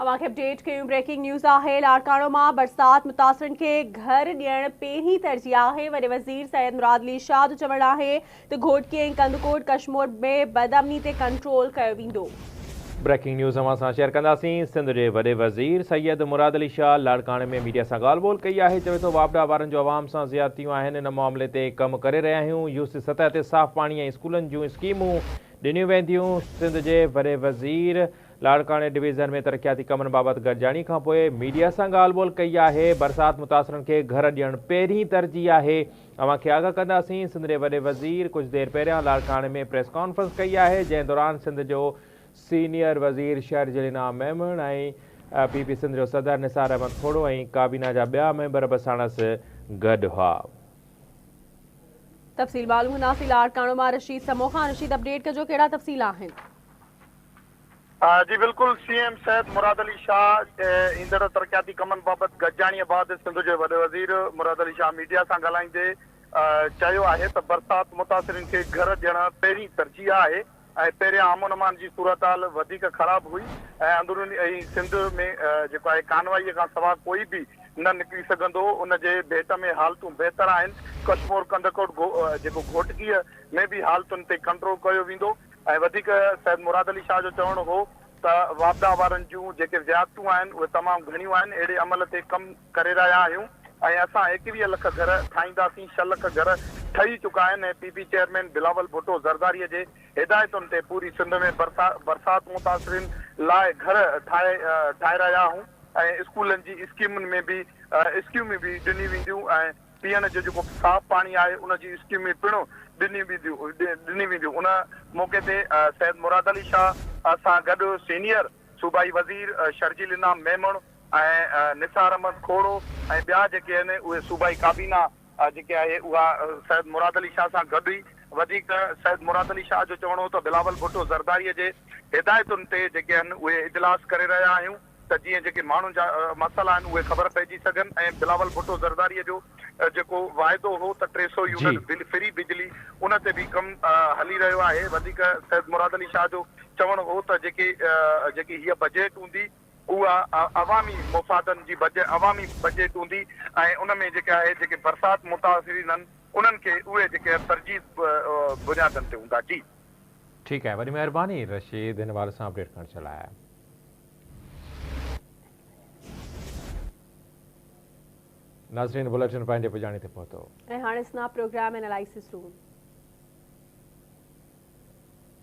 اوهان کي اپڊيٽ ڪيون بريڪنگ نيوز آهي لاڙڪاڻو مان برسات متاثرن کي گهر ڏيڻ پهرين ترجيح آهي وڏي وزير سيد مراد علي شاهه جو چوڻ آهي ته گهوٽڪي ۽ ڪنڌڪوٽ ڪشمور ۾ بدامني تي ڪنٽرول ڪيو ويندو. بريڪنگ نيوز اوهان سان شيئر ڪنداسين سنڌ جي وڏي وزير سيد مراد علي شاهه لاڙڪاڻي ۾ ميڊيا سان ڳالهه ٻولهه ڪئي آهي چوي ٿو واپڊا وارن جو عوام سان زيادتيون آهن ان معاملي تي ڪم ڪري رهيا آهيون يوسي سطح تي صاف پاڻي ۽ اسڪولن جون اسڪيمون ڏنيون وينديون سنڌ جي وڏي وزير لاڙڪاڻي ڊويزن ۾ ترقياتي ڪمن بابت گڏجاڻي کانپوء ميڊيا سان ڳالهه ٻولهه ڪئي آهي، برسات متاثرن کي گهر ڏيڻ پهرين ترجيح آهي، اوهان کي آگاهه ڪنداسين، سنڌ جي وڏي وزير ڪجهه دير پهريان لاڙڪاڻي ۾ پريس ڪانفرنس ڪئي آهي، جنهن دوران سنڌ جو سينيئر وزير شرجيل انعام ميمڻ ۽ پي پي سنڌ جو صدر نثار احمد کوڙو ۽ ڪابينا جا ٻيا ميمبر به ساڻس گڏ هئا. تفصيل معلوم ڪنداسين لاڙڪاڻو مان رشيد سمون کان، رشيد اپڊيٽ ڪجو ڪهڙا تفصيل آهن. جي بلڪل سي ايم سيد مراد علي شاهه ايندڙ ترقياتي ڪمن بابت گڏجاڻي بعد سنڌ جي وڏي وزير مراد علي شاهه ميڊيا سان ڳالهائيندي چيو آهي ته برسات متاثرين کي گهر ڏيڻ پهرين ترجيح آهي ۽ پهريان امن امان جي صورتحال وڌيڪ خراب هئي ۽ اندروني ۽ سنڌ ۾ جيڪو آهي ڪانوائي کان سوا ڪوئي به نه نڪري سگهندو هو ان جي ڀيٽ ۾ حالتون بهتر آهن ڪشمور ڪنڌڪوٽ جيڪو گهوٽڪي ۾ به حالتن تي ڪنٽرول ڪيو ويندو ۽ وڌيڪ سيد مراد علي شاهه جو چوڻ هو ته واپڊا وارن جون جيڪي زيادتون آهن اهي تمام گهڻيون آهن اهڙي عمل تي ڪم ڪري رهيا آهيون ۽ اسان 21 لک گهر ٺاهينداسين ڇهه لک گهر ٺهي چڪا آهن ۽ P P chairman Bilawal Bhutto Zardari جي هدايتن تي پوري سنڌ ۾ برسات متاثرين لاء گهر ٺاهي ٺاهي رهيا آهيون ۽ اسڪولن جي اسڪيمن ۾ به اسڪيمون به ڏنيون وينديون ۽ پيئڻ جو جيڪو صاف پاڻي آهي ان جون اسڪيمون پڻ ڏنيون ڏنيون وينديون ان موقعي تي سيد مراد علي شاهه سان گڏ سينيئر صوبائي وزير شرجيل انعام ميمڻ ۽ نثار احمد کوڙو ۽ ٻيا جيڪي آهن اهي صوبائي ڪابينا جيڪي آهي اها سيد مراد علي شاهه سان گڏ هئي وڌيڪ سيد مراد علي شاهه جو چوڻ هو ته بلاول ڀٽو زرداري جي هدايتن تي جيڪي آهن اهي اجلاس ڪري رهيا آهيون ته جيئن جيڪي ماڻهن جا مسئلا آهن اهي خبر پئجي سگهن ۽ بلاول ڀٽو زرداري جو جيڪو واعدو هو ته 300 يونٽ فري بجلي ان تي به ڪم هلي رهيو آهي وڌيڪ سيد مراد علي شاهه جو چوڻ هو ته جيڪي جيڪي هيء بجيٽ هوندي اها عوامي مفادن جي عوامي بجيٽ هوندي ۽ ان ۾ جيڪي آهي جيڪي برسات متاثرين آهن انهن کي اهي جيڪي ترجيح بنيادن تي هوندا جي. ٺيڪ آهي وڏي مهرباني رشيد هن حوالي سان اپڊيٽ ڪرڻ جي لاء. ناظرين بليٽن پنهنجي پڄاڻي تي پهتو. ۽ هاڻي سنا پروگرام اينالائسس روم.